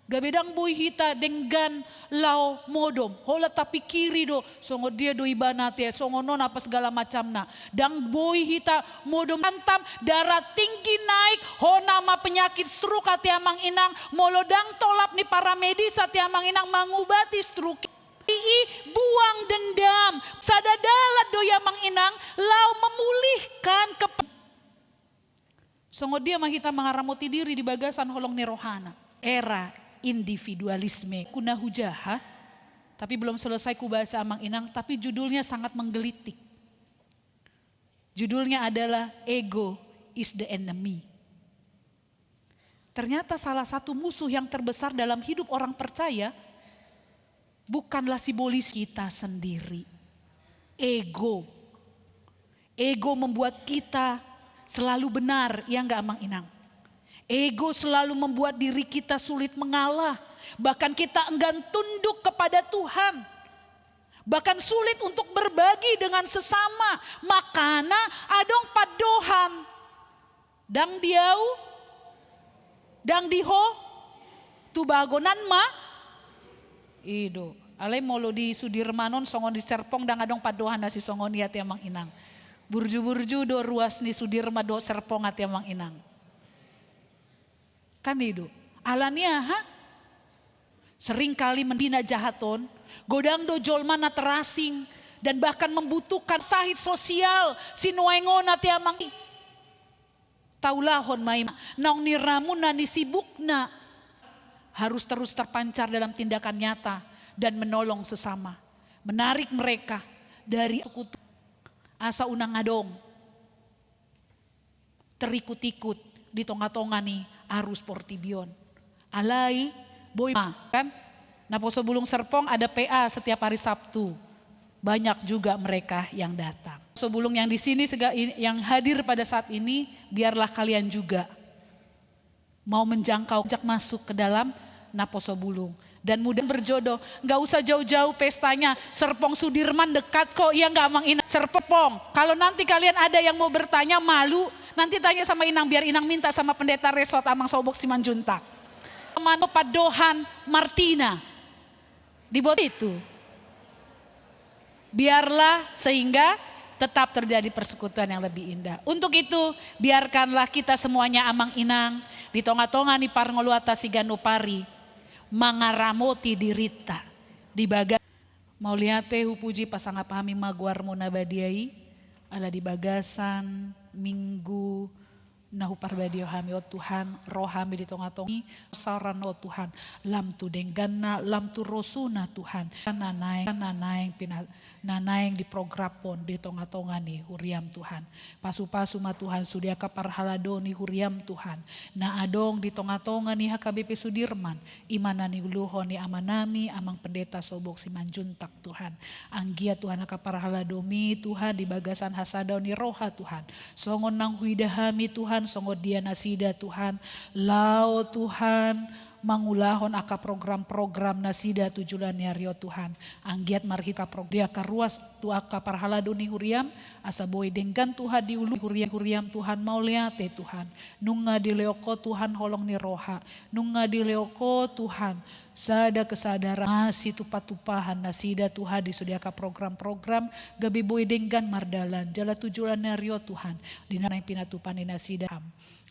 Gabe ndang boi hita denggan laho modom, holan tapikiri do, songon dia do ibana ate, songon on apa segala macamna. Ndang boi hita modom, hantam darah tinggi naik, hona ma penyakit stroke ate amang inang, molo ndang tolap ni paramedis ate amang inang mangubati stroke i, buang dendam, sada dalan do i amang inang, laho memulihkan kepe- Songon dia ma hita mangaramoti diri di bagasan holong ni rohana. Era individualisme. Ku na hujaha, tapi belum selesai kubahas amang inang, tapi judulnya sangat menggelitik. Judulnya adalah Ego is the Enemy. Ternyata salah satu musuh yang terbesar dalam hidup orang percaya bukanlah simbol kita sendiri. Ego. Ego membuat kita selalu benar, ya nggak, Amang Inang? Ego selalu membuat diri kita sulit mengalah. Bahkan kita enggan tunduk kepada Tuhan. Bahkan sulit untuk berbagi dengan sesama. Makana adong pandohan. Ndang di ahu, ndang di ho, tu bagonan ma. I do. Alai molo di Sudirman on songon di Serpong ndang adong pandohan na sisongon i ate Amang Inang. Burju-burju do ruas ni Sudirman dohot Serpong ate Amang Inang. Kan i do. Alani aha? Seringkali mendina jahat on, godang do jolma na terasing dan bahkan membutuhkan sahit sosial sinuaeng on ate Amang Inang. Taulahon ma i, naung ni ramuna ni sibukna, harus terus terpancar dalam tindakan nyata dan menolong sesama, menarik mereka dari sekutu, asa unang adong terikut-ikut di tonga-tonga ni arus portibi on. Alai boi ma, kan? Naposo Bulung Serpong ada P A setiap hari Sabtu. Banyak juga mereka yang datang. Naposo Bulung yang di sini sega-, yang hadir pada saat ini, biarlah kalian juga mau menjangkau, ajak masuk ke dalam Naposo Bulung. Dan mudah berjodoh, nggak usah jauh-jauh pestanya. Serpong Sudirman dekat kok, iya nggak, Amang Inang? Serpong. Kalau nanti kalian ada yang mau bertanya, malu, nanti tanya sama Inang, biar Inang minta sama pendeta resort Amang Sobok Simanjuntak. Mano pandohan Martina. Dibuat itu. Biarlah sehingga tetap terjadi persekutuan yang lebih indah. Untuk itu, biarkanlah kita semuanya Amang Inang di tonga-tonga ni parngoluanta siganup ari mangaramoti dirinta di bagas. Mauliate, hupuji, pasangap hami ma goarmu na badia i, ala di bagasan Minggu Na huparbadia hami, o Tuhan, ro hami di tongatonga i, saoran, o Tuhan, lam tu dengganna, lam tu rosuna, Tuhan, na naeng, na naeng pina-, na naeng diprogramhon di tongatonga ni huriaM, Tuhan. Pasupasu ma, Tuhan, sude angka parhalado ni huriaM, Tuhan, na adong di tongatonga ni H K B P Sudirman, i ma na niuluhon ni amanami, Amang Pendeta Sobok Simanjuntak, Tuhan. Anggiat, Tuhan, angka parhaladoMi, Tuhan, di bagasan hasadaon ni roha, Tuhan, songon naung huida hami, Tuhan, songon dia nasida, Tuhan, laho, Tuhan, mangulahon angka program-program nasida tu joloan ni ari on, Tuhan. Anggiat marhite pro-, di angka ruas tu angka parhalado ni huriaM, asa boi denggan, Tuhan, di ulu huria-, huriaM, Tuhan, mauliate, Tuhan. Nunga dilehon Ho, Tuhan, holong ni roha. Nunga dilehon Ho, Tuhan, sada kesadaran, masitupa-tupahan nasida, Tuhan, di sude angka program-program, gabe boi denggan mardalan, jala tu joloan ni ari on, Tuhan, di na naeng pinatupa ni nasida.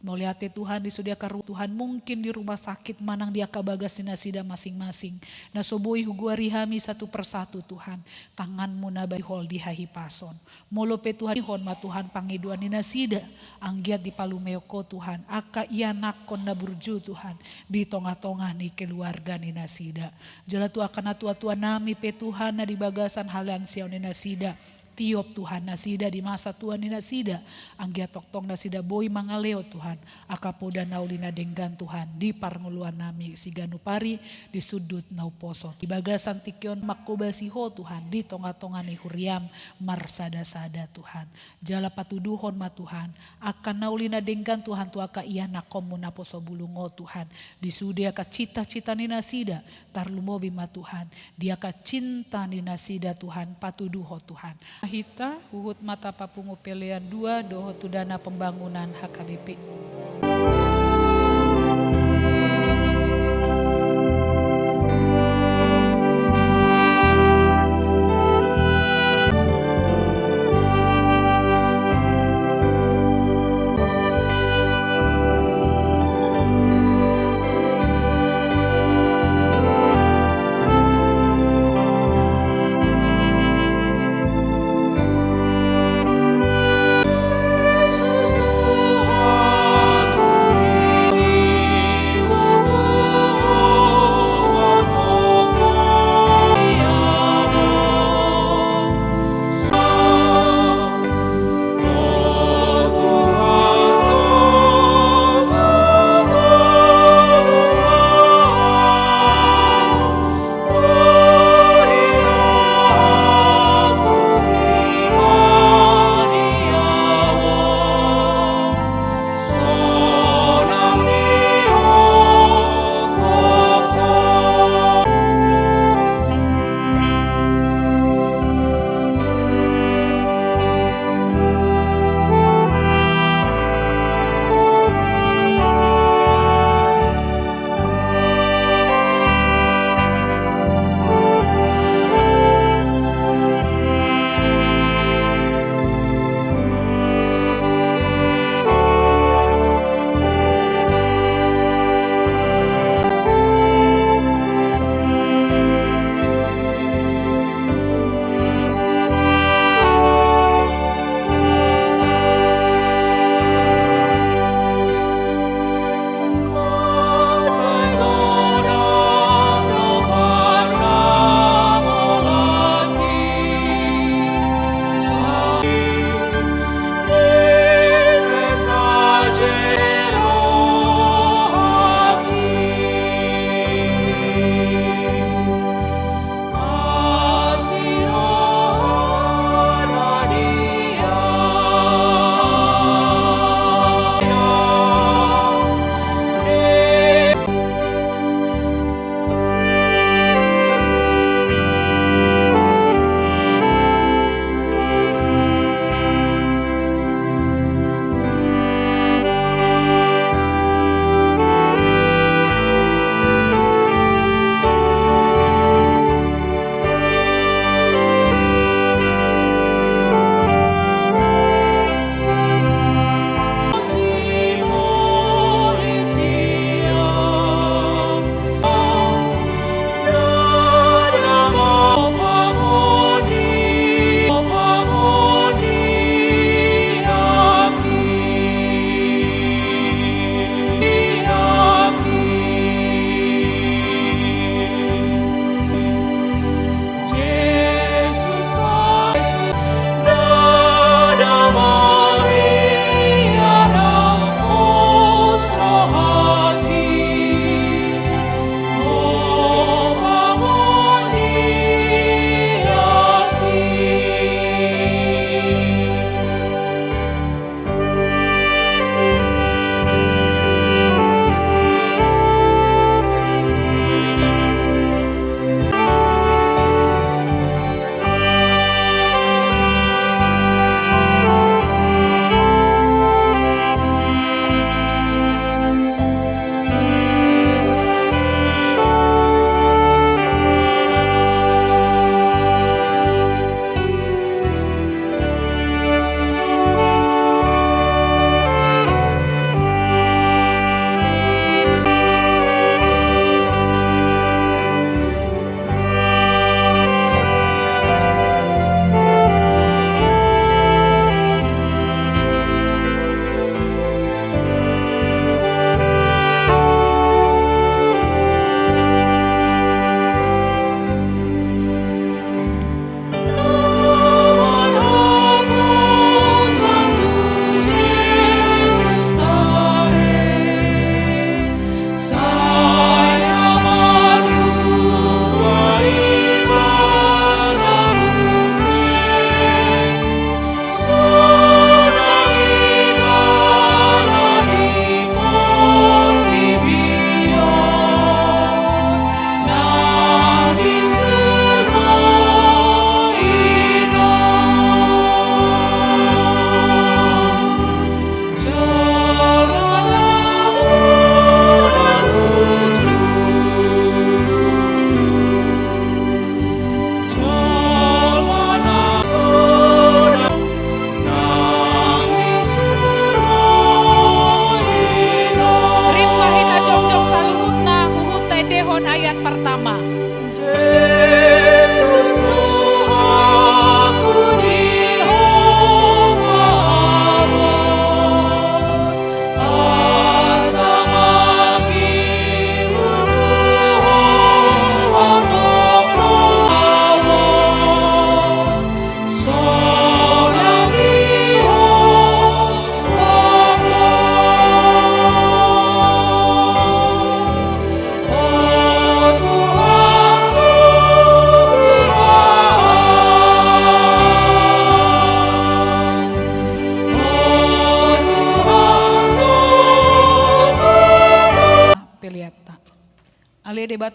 Mauliate, Tuhan, di sude angka ru-, Tuhan, mungkin di rumah sakit manang di angka bagas ni nasida masing-masing, na so boi hugoari hami satu persatu, Tuhan, tanganMu na badia hol di hahipason. Molo pe, Tuhan, ihon ma, Tuhan, pangidoan ni nasida, anggiat dipalumehon Ho, Tuhan, angka ianakhon na burju, Tuhan, di tongatonga ni keluarga ni nasida. Jala tu angka natuatuanami pe, Tuhan, na di bagasan halansiaon ni nasida, tiop, Tuhan, nasida di masa tua ni nasida, anggiat tongtong nasida boi mangalehon, Tuhan, angka poda na uli na denggan, Tuhan, di parngoluannami siganup ari, di sundut na umposo. Di bagasan tingki on manghobasi Ho, Tuhan, di tongatonga ni huriaM marsadasada, Tuhan. Jala patuduhon ma, Tuhan, angka na uli na denggan, Tuhan, tu angka ianakhonMu naposo bulung on, Tuhan, di sude angka cita-cita ni nasida, tarlumobi ma, Tuhan, di angka cinta ni nasida, Tuhan, patuduhon, Tuhan. Hita huhut ma tapapungu pelean dua dohot tu dana pembangunan H K B P.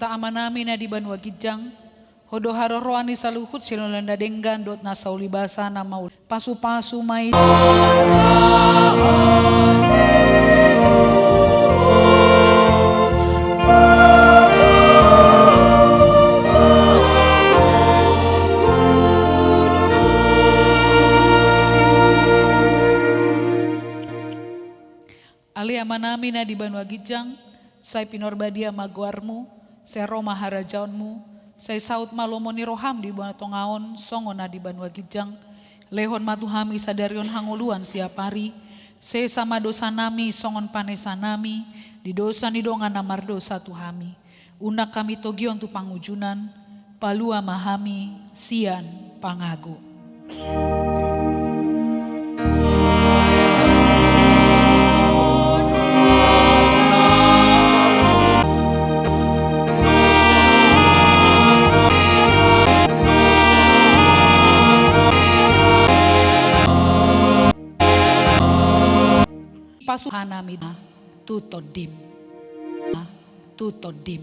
Debata Amanami na di banua ginjang, Ho do haroroan ni saluhut silehon na denggan dohot na saulibasa na mauli. Pasupasu ma i. Ale Amanami na di banua ginjang, sai pinarbadia ma goarMu, sai ro ma harajaonMu, sai saut ma lomo ni rohaM di banua tonga on songon na di banua ginjang. Lehon ma tu hami sadari on hangoluan siapari, sesa ma dosanami songon panesanami di dosa ni dongan na mardosa tu hami. Unang hami togihon tu pangunjunan, palua ma hami sian pangago. Pasupasu ma i tu TondiM. Tu TondiM.